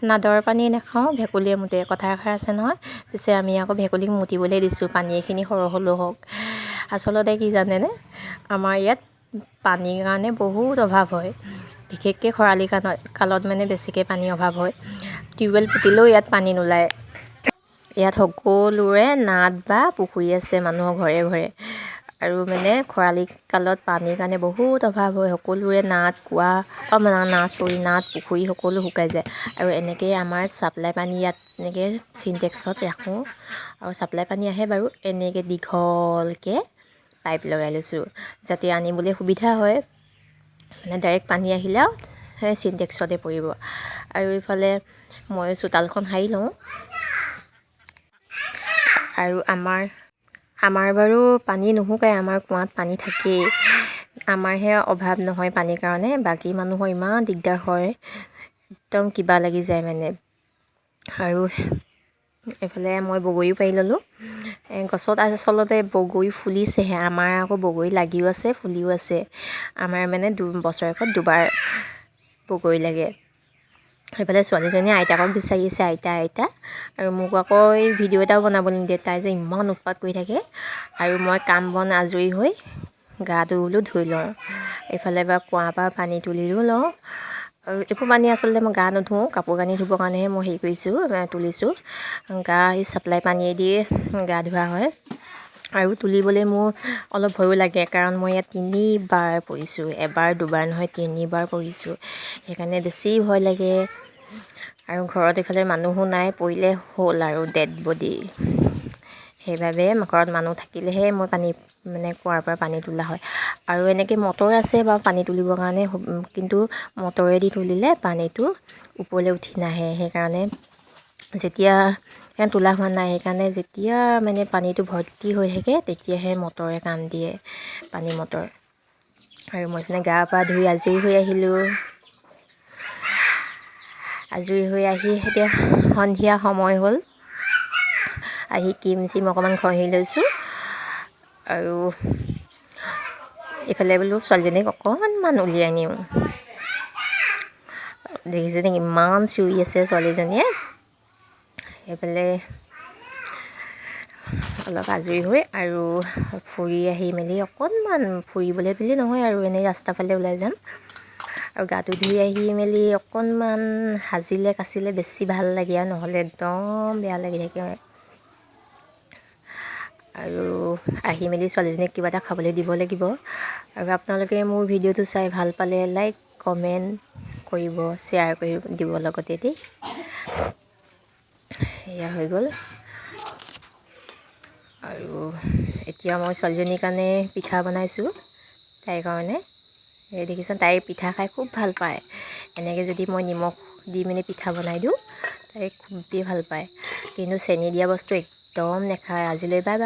নাদৰ পানী নাখাওঁ ভেকুলীয়ে মুতে, কথা এষাৰ আছে নহয়। পিছে আমি আকৌ ভেকুলীক মুতিবলৈ দিছোঁ, পানী এখিনি সৰহ হ'লেও হওক। আচলতে কি জানেনে, আমাৰ ইয়াত পানীৰ কাৰণে বহুত অভাৱ হয়। বিশেষকৈ খৰালি কালত মানে বেছিকৈ পানীৰ অভাৱ হয়। টিউবৱেল পুতিলেও ইয়াত পানী নোলায়। ইয়াত সকলোৰে নাদ বা পুখুৰী আছে মানুহৰ ঘৰে ঘৰে। আৰু মানে খৰালি কালত পানীৰ কাৰণে বহুত অভাৱ হয়। সকলোৰে নাদ, কুঁৱা, অঁ নাদ, চৰি, নাদ, পুখুৰী সকলো শুকাই যায়। আৰু এনেকৈয়ে আমাৰ ছাপ্লাই পানী ইয়াত এনেকৈ চিনটেক্সত ৰাখোঁ আৰু ছাপ্লাই পানী আহে বাৰু। এনেকৈ দীঘলকৈ পাইপ লগাই লৈছোঁ, যাতে আনিবলৈ সুবিধা হয়। মানে ডাইৰেক্ট পানী আহিলে আৰু সেই চিনটেক্সতে পৰিব। আৰু ইফালে মই চোতালখন সাৰি লওঁ। আৰু আমাৰ আমাৰ বাৰু পানী নুশুকায়, আমাৰ কুঁৱাত পানী থাকেই। আমাৰহে অভাৱ নহয় পানীৰ কাৰণে, বাকী মানুহৰ ইমান দিগদাৰ হয়, একদম কিবা লাগি যায় মানে। আৰু এইফালে মই বগৰীও পাৰি ল'লোঁ। গছত আচলতে বগৰী ফুলিছেহে। আমাৰ আকৌ বগৰী লাগিও আছে, ফুলিও আছে। আমাৰ মানে বছৰেকত দুবাৰ বগৰী লাগে। সেইফালে ছোৱালীজনীয়ে আইতাকক বিচাৰি আছে, আইতা আইতা। আৰু মোক আকৌ এই ভিডিঅ' এটাও বনাবলৈ নিদিয়ে, তাই যে ইমান উৎপাত কৰি থাকে। আৰু মই কাম বন আজৰি হৈ গাটো বোলো ধুই লওঁ। এইফালে বা কুঁৱাৰ পৰা পানী তুলিও লওঁ। আৰু এইবোৰ পানী আচলতে মই গা নুধোওঁ, কাপোৰ কানি ধুবৰ কাৰণেহে মই হেৰি কৰিছোঁ, তুলিছোঁ। গা এই ছাপ্লাই পানীয়েদিয়ে গা ধোৱা হয়। আৰু তুলিবলৈ মোৰ অলপ ভয়ো লাগে, কাৰণ মই ইয়াত তিনিবাৰ পৰিছোঁ, এবাৰ দুবাৰ নহয়, তিনিবাৰ পৰিছোঁ। সেইকাৰণে বেছি ভয় লাগে। আৰু ঘৰত এইফালে মানুহো নাই, পৰিলে হ'ল আৰু ডেড বডি। সেইবাবে ঘৰত মানুহ থাকিলেহে মই পানী মানে কুঁৱাৰ পৰা পানী তোলা হয়। আৰু এনেকৈ মটৰ আছে বাৰু পানী তুলিবৰ কাৰণে, কিন্তু মটৰেদি তুলিলে পানীটো ওপৰলৈ উঠি নাহে। সেইকাৰণে যেতিয়া তোলা হোৱা নাই, সেইকাৰণে যেতিয়া মানে পানীটো ভৰ্তি হৈ থাকে, তেতিয়াহে মটৰে কাম দিয়ে, পানী মটৰ। আৰু মই এইফালে গা পা ধুই আজৰি হৈ আহিলোঁ। আজৰি হৈ আহি এতিয়া সন্ধিয়া সময় হ'ল, আহি ক্ৰীম চিম অকণমান ঘঁহি লৈছোঁ। আৰু এইফালে বোলো ছোৱালীজনীক অকণমান উলিয়াই নিওঁ। দেখিছেনে, ইমান চিঞৰি আছে ছোৱালীজনীয়ে। সেইফালে অলপ আজৰি হৈ আৰু ফুৰি আহি মেলি, অকণমান ফুৰিবলৈ বুলি নহয় আৰু এনেই ৰাস্তাৰ ফালে ওলাই যাম। আৰু গাটো ধুই আহি মেলি অকণমান সাজিলে কাচিলে বেছি ভাল লাগে আৰু, নহ'লে একদম বেয়া লাগি থাকে। আৰু আহি মেলি ছোৱালীজনীক কিবা এটা খাবলৈ দিব লাগিব। আৰু আপোনালোকে মোৰ ভিডিঅ'টো চাই ভাল পালে লাইক, কমেণ্ট কৰিব, শ্বেয়াৰ কৰি দিব লগতে দেই। এয়া হৈ গ'ল। আৰু এতিয়া মই ছোৱালীজনীৰ কাৰণে পিঠা বনাইছোঁ, তাইৰ কাৰণে। এই দেখিছে, তাই পিঠা খাই খুব ভাল পায়। এনেকৈ যদি মই নিমখ দি মেলি পিঠা বনাই দিওঁ, তাই খুবেই ভাল পায়। কিন্তু চেনি দিয়া বস্তু একদম নাখায়। আজিলৈ বাই বাই।